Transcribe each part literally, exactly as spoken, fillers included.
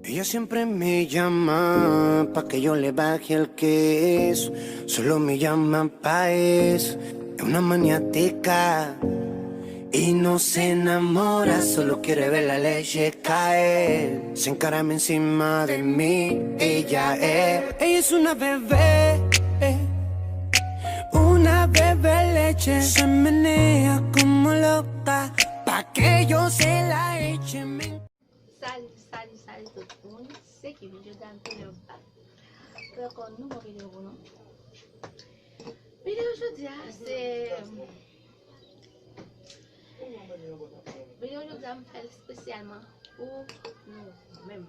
Ella siempre me llama pa que yo le baje el queso. Solo me llama pa eso. Es una maniática y no se enamora, solo quiere ver la leche caer. Se encarama encima de mí, ella es. Ella es una bebé, eh, una bebé leche. Se menea como loca pa que yo se la eche. Me Salut, salut, salut tout moun. Se Kimi, jodi a m tounen back pou yon nouvo videyo pou nou. Videyo jodi a se videyo jodi a m fè l espesyalman pou nou menm.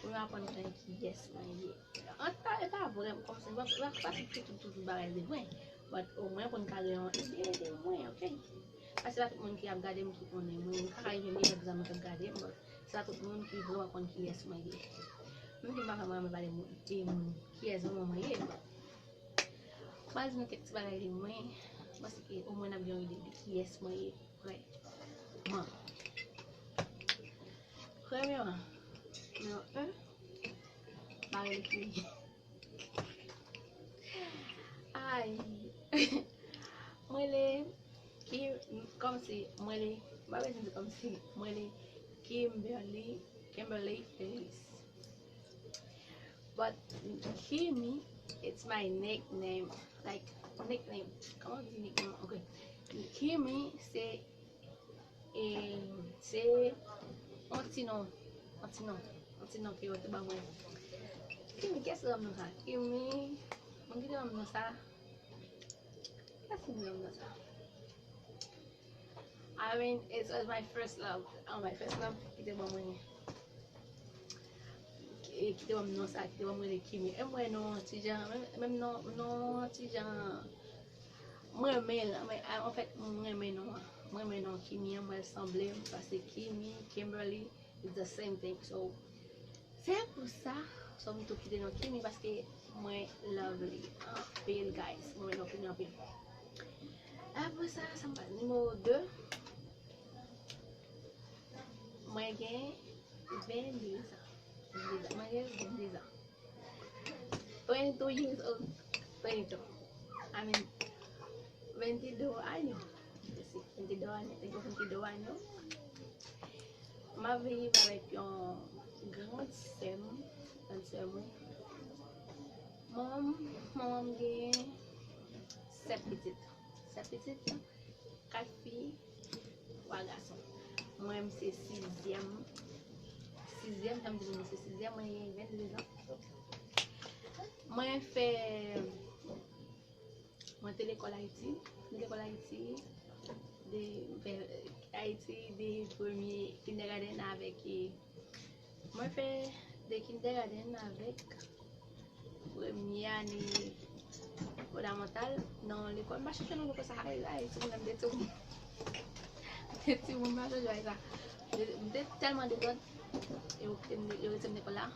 Pou nou aprann konnen kiyès mwen ye. An ta e pa vrèman kòmsi mwen pa pa tout tout tout bagay de mwen. But omwen pou n ka gen yon ide de mwen, ok? Paske se pa tout moun ki ap gade m ki konnen mwen. M ka rive meyè egzanp k ap gade m, but se pa tout moun ki vrèman konn kiyès mwen ye. Menm si m pa vrèman renmen pale moun, de moun, kiyès vrèman mwen ye, but m pral di nou kèk ti bagay de mwen, paske omwen n ap gen yon ide de kiyès mwen ye vrèman. Premyèman, nimewo en, m pa rele Kimi. Ay. Mwen le Kim, kòmsi, mwen le, m pa bezwen di kòmsi, mwen le Kimberly, Kimberly Felix. But Kimi, it's my nickname. Like, nickname. Kòman di nickname? Ok. Kimi, se E, se yon ti non, yon ti non, yon ti non ke yo te ban mwen. Kimi, kiyès ki te ban m non sa? Kimi, moun ki te ban m non sa? Kiyès ki te ban m non sa? I mean, it was my first love. Oh, my first love ki te ban mwen. Ki, ki te ban m non sa, ki te ban mwen le Kimi. E mwen non, ti jan, menm, menm non, non, ti jan. Mwen renmen l, mwen, a, anfèt, mwen renmen non an. Mwen renmen non Kimi an, mwen l sanble m, paske Kimi, Kimberly, it's the same thing. So, se pou sa, so m tou kite non Kimi, paske mwen love li anpil, guys. Mwen renmen non Kimi anpil. Apre sa, sa m pa, nimewo de, mwen gen vennde zan. Vennde zan. Mwen gen vennde zan. Twenty-two years old. Twenty-two. I mean, veintidós años. Yo sí, veintidós años. Tengo veintidós años. M ap viv avèk yon gran sè m, gran sè mwen. Manman m, manman m gen sèt pitit. Sèt pitit, kat fi, twa gason. Mwen, m se sizyèm. Sizyèm, jan m di nou, mwen se sizyèm, mwen gen vennde zan. Mwen fè, mwen te lekòl Ayiti. Mwen te lekòl Ayiti, de, fè Ayiti, de premye kindergarten avèk, eh, mwen fè de kindergarten avèk premye ane fondamantal nan lekòl. M pa chèche non lekòl sa, ay, ay, timoun, m te timoun. M te timoun, m pa chèche bagay sa. M te tèlman detòd, yo kite m, yo rete m lekòl la.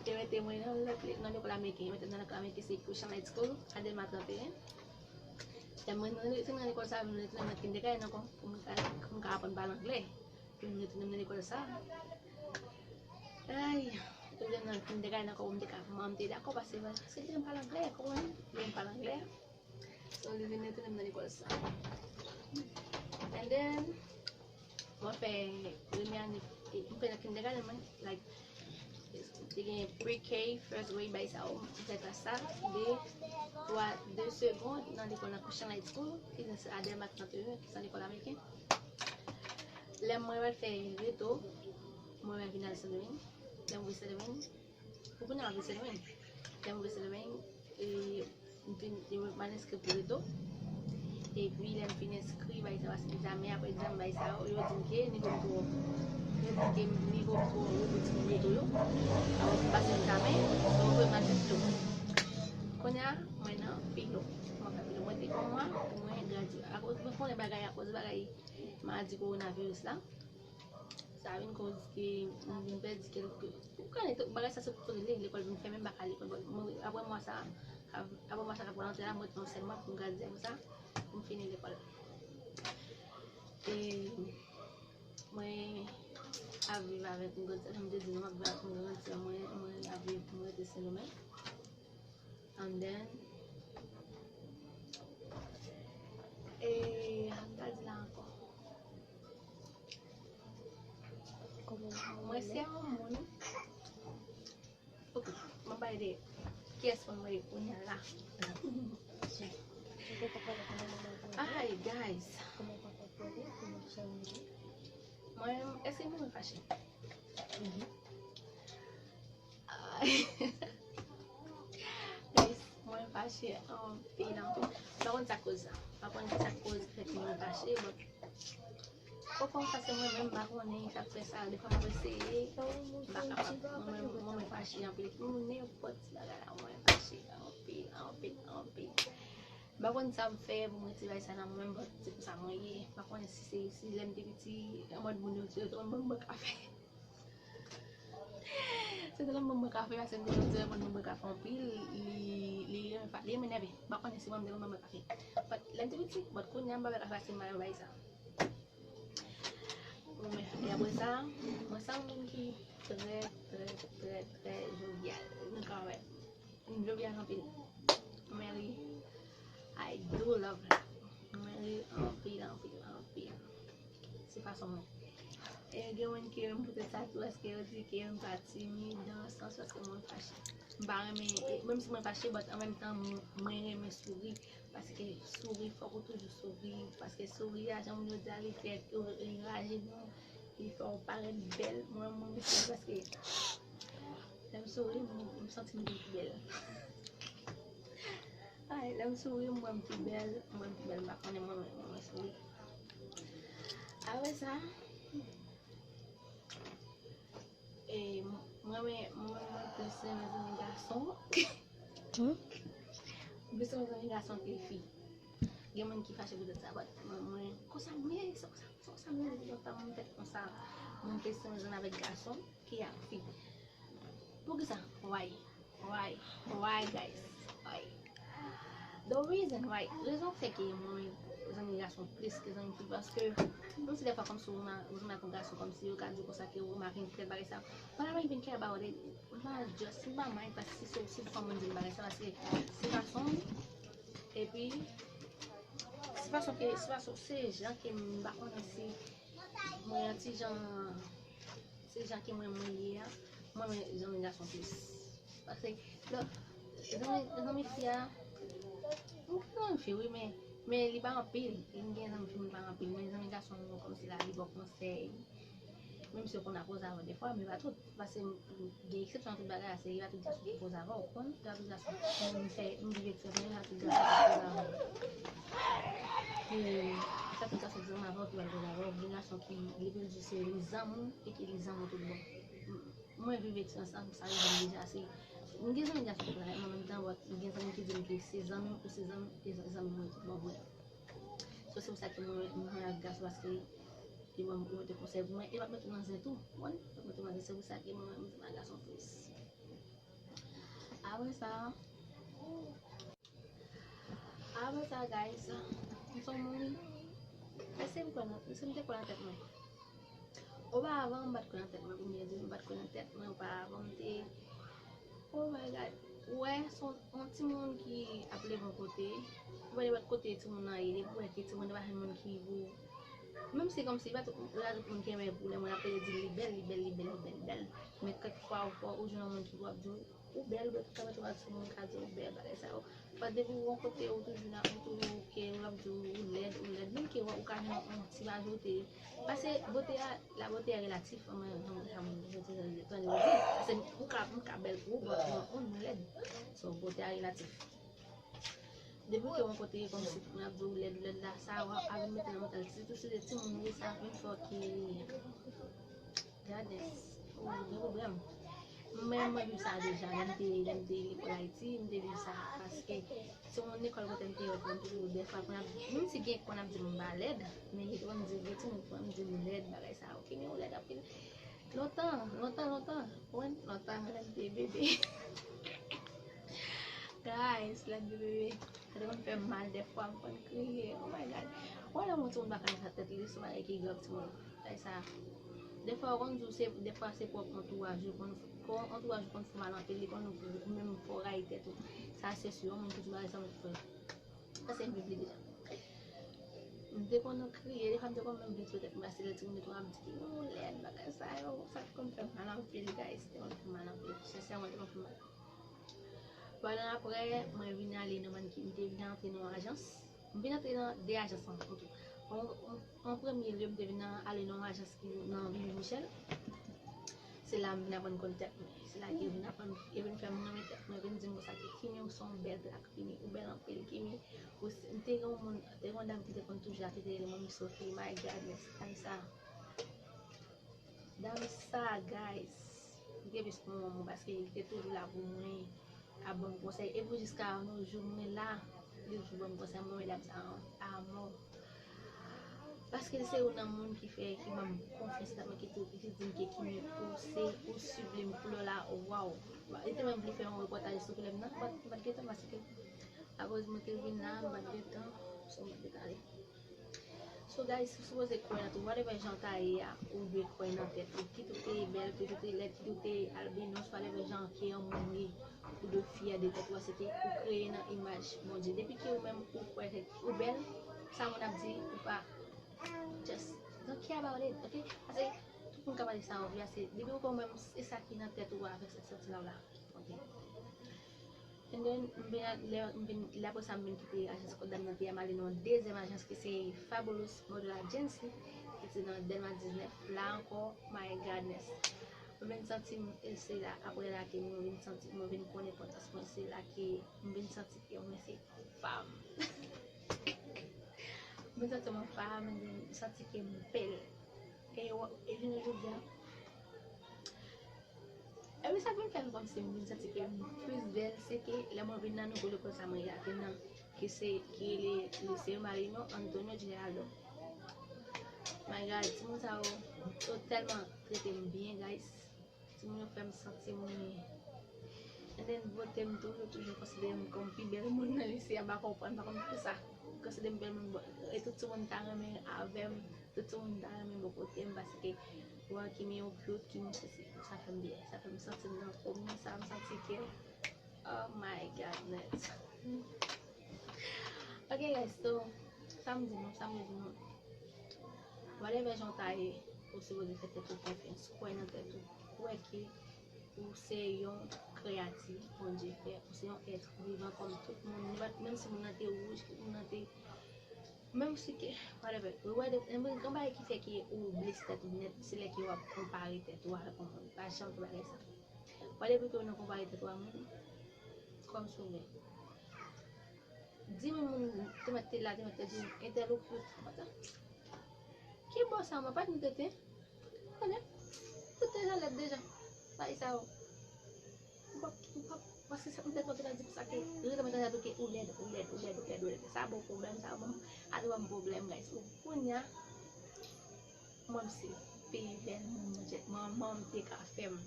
Yo mete mwen nan lòt le-, nan lekòl ameriken, yo mete m nan lekòl ameriken, se Christian High School, Adelma trannteyen. Lè mwen retounen nan lekòl sa, mwen retounen nan kindergarten ankò, pou mwen ka, pou mwen ka aprann pale anglè. Pou mwen retounen nan lekòl sa. Ay, retounen nan kindergarten ankò, pou mwen te ka, manman m te dakò, paske, paske te pale anglè, konprann? Li te pale anglè. So, li vin retounen nan lekòl sa. And then, mwen fè premye ane, e, mwen fè nan kindergarten, mwen, like, te gen pre-K, first grade, bay sa yo, mwen fè klas sa, de, twa, de segond, nan lekòl nan Christian High School, ki nan Adelma trannteyen, ki se lekòl ameriken. Lè mwen pral fè reto, mwen pral vin al Sendomeng. Lè mwen vin Sendomeng, pou kounye a mwen vin Sendomeng. Lè mwen vin Sendomeng, e, m fin, m al enskri pou reto. Epi lè m fin enskri, bay sa, paske egzamen, apre egzamen, bay sa yo, yo di m ke nivo m twò, yo di m ke nivo m twò wo pou timoun reto yo. Alò, m pase egzamen, yo voye m al fè filo. Kounye a, mwen nan filo. Mwen fè filo. Mwen te gen yon mwa pou mwen gradye. Akoz mwen konnen bagay, akoz bagay maladi kowonaviris la. Sa vin koz ke m vin pèdi kèlke, ou konnen tout bagay sa sot kote li, lekòl vin fèmen, m pa ka lekòl. Bon, mwen, apre mwa sa, ap-, apre mwa sa k ap rantre la, mwen t nan sèl mwa pou m gradye konsa, pou m fini lekòl. E mwen, ap viv avèk yon grann sè, jan m te di nou, m ap viv avèk yon grann sè mwen, mwen ap viv, mwen rete Sendomeng. And then, e, sa m ta di la ankò? Mwen se yon moun. Ok, m ap pale de kiyès mwen ye kounye a la. Ay, guys. Mwen, èske mwen fache? Ay. Guys, mwen fache anpil, anpil. M pa konn sa k koz sa. M pa konn sa k koz fè ke mwen fache, but Poko m fache mwen menm, m pa konnen sa k fè sa. Defwa m ap eseye, m pa kapab. Mwen menm, mwen menm fache anpil. Pou nenpòt ti bagay la, mwen fache anpil, anpil, anpil. M pa konn sa m fè pou m retire bagay sa nan mwen menm, but se konsa mwen ye. M pa konnen si se, si lè m te piti, anmòd moun yo te konn ban m bwè kafe. Se te lè m ban m bwè kafe, paske m te konn di lè m ban m bwè kafe anpil, li, li, li, li, li enève. M pa konnen si mwen m te konn ban m bwè kafe. But lè m te piti, but kounye a m pa bwè kafe paske m pa renmen bagay sa. Mwen, e apre sa, mwen se yon moun ki trè, trè, trè, trè jovyal. Nou ka wè. M jovyal anpil. Mwen ri. I do love her. Mwen ri anpil, anpil, anpil. Se fason mwen. E gen moun ki renmen poutèt sa tou, paske yo di ke m pa timid, nan sans paske mwen fache. M pa renmen, e, menm si mwen fache, but an menm tan, m-, mwen renmen souri. Paske souri, fòk ou toujou souri. Paske souri a, jan moun yo di a, li fè ou, li rajenou, li fè ou parèt bèl. Mwen, mwen, mwen, paske lè m souri, m, m santi m vin pi bèl. Ay, lè m souri, m wè m pi bèl, m wè m pi bèl, m pa konnen mwen, mwen, mwen souri. Apre sa, e, mwen, mwen, mwen, mwen plis renmen zanmi gason. Hmm? M plis renmen zanmi gason ke fi. Gen moun ki fache poutèt sa, but mwen, mwen, konsa mwen ye, se konsa, se konsa mwen ye, depi lontan mwen fèt konsa. Mwen plis renmen zanmi avèk gason ke ak fi. Poukisa? Why? Why? Why, guys? Why? The reason why, rezon k fè ke mwen zanmi gason plis ke zanmi fi, paske menm si defwa kòmsi ou ma-, ou zanmi ak yon gason, kòmsi yo ka di w konsa ke ou remake yon kèk bagay sa, pa ta vin care about it, m pa just, m pa mind, paske si se, si se yon moun di m bagay sa, paske se fason m, epi se fason ke, se fason, se jan ke m pa konnen si mwen yon ti jan Se jan ke mwen, mwen ye a, mwen renmen zanmi gason plis. Paske, lò, zanmi, zanmi fi a, m gen zanmi fi, wi, men, men li pa anpil. M gen zanmi fi, men li pa anpil. Men zanmi gason, kòmsi la, li ba w konsèy. Menm si yo konn ap koze avè w defwa, men pa tout. Paske gen eksepsyon nan tout bagay la, se li pa tout gason ki poze avè w, ou konprann? Li pa tout gason. Mwen, m fè, m viv eksperyans mwen, li pa tout gason ki poze avè w. E, li pa tout gason ki zanmi avè w ki pral poze avè w. Gen gason ki, li vle di se li zanmi w e ki li zanmi w tout bon. M-, mwen viv eksperyans sa, sa rive m deja, se, m gen zanmi gason ki travay, men an menm tan, but, m gen zanmi ki di m ke se zanmi m ou se zanmi, e zanmi mwen tout bon vre. So, se pou sa ke mwen, mwen ak gason, paske li ban m, li mete konsèy pou mwen, e l ap mete w nan zen tou. Ou konprann? L ap mete w nan zen, se pou sa ke mwen, mwen, mwen ak gason plis. Apre sa, apre sa, guys, m se yon moun, èske m kwè nan, èske m te kwè nan tèt mwen? Oparavan, m pa t kwè nan tèt mwen, pou m byen di, m pa t kwè nan tèt mwen, oparavan, m te, oh my God, ou wè, se yon, yon timoun ki ap leve yon kote, ou wè nenpòt kote timoun nan ye, depi ou wè ke timoun nan pa jwenn moun ki pou, menm si kòmsi pa tout, pa tout moun ki renmen pou lè moun ap pale di li bèl, li bèl, li bèl, li bèl, li bèl. Men kèk fwa ou fò ou jwenn yon moun ki pou ap di w, ou bèl, ou bèl, tout sa, tout sa, moun ka di w bèl, bagay sa yo. But depi w yon kote, ou toujou nan, ou toujou ke, ou ap di w, ou lèd, ou lèd. Menm ke ou, ou ka jwenn yon ti majorite. Paske bote a, la beauté est relative, mwen, mwen, mwen, mwen, mwen, mwen, mwen, mwen, paske ou ka, ou ka bèl pou ou, but mwen, mwen, mwen lèd. So, bote a relatif. Depi ke yon kote kòmsi moun ap di w lèd, lèd la, sa w ap vin mete nan mantalite, sitou si se timoun ou ye, sa ap vin fè w ki gade, ou gen pwoblèm. Men mwen viv sa deja, lè m te, lè m te lekòl Ayiti, m te viv sa, paske se yon lekòl kote m te ye, m toujou, dèfwa, menm si gen konn ap di m m pa lèd, men yo konn di, gen timoun konn di m lèd, bagay sa, ok, men ou lèd anpil. Lontan, lontan, lontan, mwen, lontan, lè m te bebe. Guys, lè m te bebe, sa te konn fè m mal dèfwa, m konn kriye, oh my God. Wè lè yon timoun pa ka nan tèt li, se yon bagay ki grav, timoun. Bagay sa, Defwa ou konn di w se, defwa se pwòp antouraj ou konn, kon antouraj ou konn fè w mal anpil, li konn ou menm fè w rayi tèt ou. Sa se si yon moun ki di bagay sa mwen fè. Sa se yon bib li deja. M te konn kriye, defwa m te konn menm vle tire tèt mwen, se lè timoun yo te konn ap di ki nou lèd, bagay sa yo, sa te konn fè m mal anpil, guys, te konn fè m mal anpil. Sensèman, te konn fè m mal. Pandan apre, mwen vin ale nan mannequin, m te vin antre nan yon ajans. M vin antre nan de ajans an tou. An, an, an premye lye, m te vin nan, ale nan yon ajans ki nan Vili Michèl. Se la m vin aprann konn tèt mwen. Se la ke yo vin aprann, yo vin fè m renmen tèt mwen, vin di m konsa ke Kimi, ou se yon bèl blak, Kimi, ou bèl anpil, Kimi. Ou se, m te gen yon moun, te gen yon dam ki te konn toujou la, ki te rele mwen Miss Sophie, my goodness, dam sa. Dam sa, guys, li te plis pou mwen, paske li te toujou la pou mwen, ap ban m konsèy. Epi jiska nos jours, mwen la, li toujou ban m konsèy, mwen renmen dam sa a mò. Paske se youn nan moun ki fè, ki ban m konfyans nan mwen, ki tou, ki di m ke Kimi, ou se, ou siblim, koulè w la, waw. Li te menm vle fè yon repòtaj sou koulè m nan, m pa t, m pa t gen tan, paske akoz mwen te vin la, m pa t gen tan, so m pa t gen tan ale. So guys, ou sipoze kwè nan tèt ou, whatever jan w ta ye a, ou dwe kwè nan tèt ou. Kit ou te bèl, kit ou te lèd, kit ou te albinos, whatever jan ke yon moun ye, ou dwe fyè de tèt ou, paske ou kreye nan imaj Bondye. Depi ke ou menm ou kwè ke ou bèl, sa moun ap di ou pa, just don't care about it, ok? Paske tout moun ka pale sa yo vle, se depi ou kwè ou menm, se sa ki nan tèt ou avèk sa santi la w la, ok? And then, m vin, lè, m vin, lè apre sa, m vin kite ajans kot dam nan te a, m ale nan yon dezyèm ajans ki se Fabulous Model Agency, ki se nan Dèlma diznèf la ankò, my goodness. Mwen vin santi m, e se la, apre la ke mwen vin santi, mwen vin konn enpòtans mwen, se la ke mwen vin santi ke mwen se fanm. Mwen santi mwen fanm, mwen santi ke m bèl. E, e jounen jodi a, epi sa k vin fè m kòmsi m vin santi ke m plis bèl, se ke lè mwen vin nan nouvo lekòl sa mwen ye a, ki nan, ki se, ki rele Liceo Marino Antonio Giraldo. My God, timoun sa yo, yo tèlman trete m byen, guys. Timoun yo fè m santi m, and then bote m tou, yo toujou konsidere m kòm pi bèl moun nan lise a, m pa konprann, m pa konn poukisa. Konsidere m bèl moun, bon, e tout timoun ta renmen avè m, tout timoun ta renmen bò kote m, paske wè Kimi ou cute, Kimi ou sesi, sa fè m byen, sa fè m santi m nan kòm sa, m santi ke, oh my goodness. Ok guys, so, sa m di nou, sa m vle di nou, whatever jan w ta ye, ou sipoze fè tèt ou konfyans, kwè nan tèt ou, kwè ke ou se yon kreyati Bondye fè, ou se yon èt vivan kòm tout moun, menm si moun nan te wouj, tout moun nan te, menm si ke, whatever, ou wè de, yon bagay ki fè ke ou blese tèt ou nèt, se lè ke w ap konpare tèt ou avèk yon moun, pa janm fè bagay sa. Wè depi ke w nan konpare tèt ou a moun, kòmsi w byen. Di mil moun te mèt te la, te mèt te di entèl ou cute. Ki bò sa, mwen pa t nou tete. Konnen. Tout te jan lèd deja. Bay sa yo. Ou p ap, ou p ap, paske sa, m te kontan di pou sa ke, yo te mèt te di ke ou lèd, ou lèd, ou lèd, ou lèd, ou lèd. Sa bon pwoblèm, sa bon, ale ban m pwoblèm, guys. Kounye a, mwen m se pi bèl moun nan tèt mwen, manman m te ka fè m.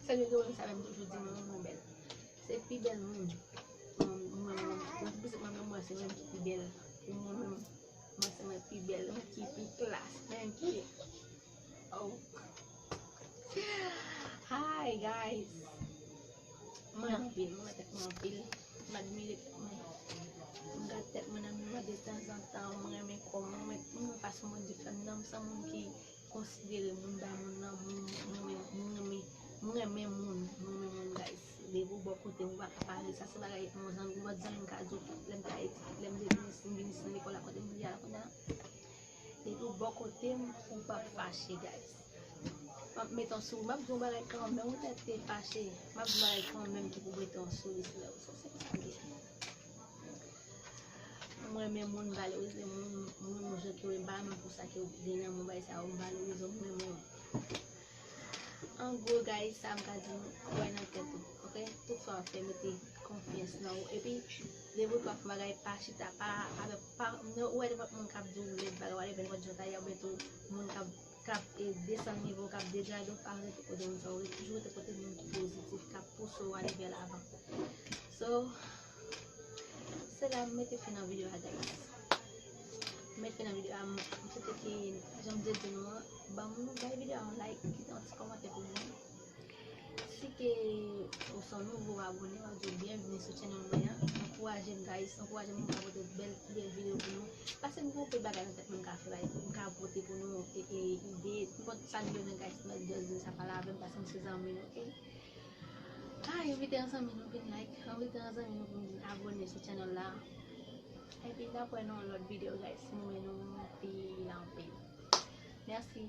Sa vle di, sa menm toujou di mwen, mwen bèl. Se pi bèl moun. Mwen, mwen, mwen, mwen, mwen, mwen, mwen, se mwen ki pi bèl. Pou mwen menm, mwen se mwen pi bèl, mwen ki pi klas, mwen ki, oh. Hi, guys. Mwen anpil, mwen tèt mwen anpil. M admire tèt mwen. M gade tèt mwen nan miwa detanzantan, mwen renmen kò mwen, mwen, mwen renmen fason Bondye fè m nan, m se yon moun ki konsidere moun, bay moun lanmou, mwen renmen, mwen renmen, mwen renmen moun, mwen renmen moun, guys. Depi w bò kote m, ou pa ka pale, sa se bagay yon zanmi, yon lòt zanmi m ka di w, lè m te Ayiti, lè m te vin isi, m vin isi nan lekòl la, kote m ye a la kounye a. Depi w bò kote m, ou p ap fache, guys. M ap met yon souri, m ap di yon bagay kanmenm, ou tèt te fache, m ap di yon bagay kanmenm ki pou mete yon souri sou lèv ou, sa se konsa m ye. Mwen renmen moun, m valorize moun, mwen renmen jan ke w ye, m pa renmen pou sa ke w gen nan moun, bagay sa yo, m valorize w, m renmen w. An gwo, guys, sa m ka di nou, kwè nan tèt ou, ok? Tout sa w ap fè, mete konfyans nan ou. Epi, depi w ap fè bagay, pa chita, pa avèk, pa, ou wè nenpòt moun k ap di w lèd bagay, whatever, nenpòt jan w ta ye, oubyen tou, moun k ap, k ap, e, desann nivo w, k ap degrade w, pa rete kote moun sa yo, toujou rete kote moun ki pozitif, k ap pouse w ale vè lavan. So, se la m mete fen nan videyo a, guys. Mèt fè nan videyo a, m swete ke, jan m te di nou an, ban m bay videyo a yon like, kite yon ti kòmantè pou mwen. Si ke ou se yon nouvo abòne, m ap di w byenvini sou channel mwen an. Ankouraje m, guys, ankouraje m pou m ka pote bèl, bèl videyo pou nou. Paske m gen anpil bagay nan tèt mwen m ka fè, like, m ka pote pou nou, e, e, ide, nenpòt sa nou bezwen, guys, m ap just vin sa pale avè m paske m se zanmi nou, ok? Ah, envite yon zanmi nou vin like, envite yon zanmi nou vin abòne sou channel la. Epi n ap wè nan yon lòt videyo, guys, si m wè nou pi anpil. Mèsi.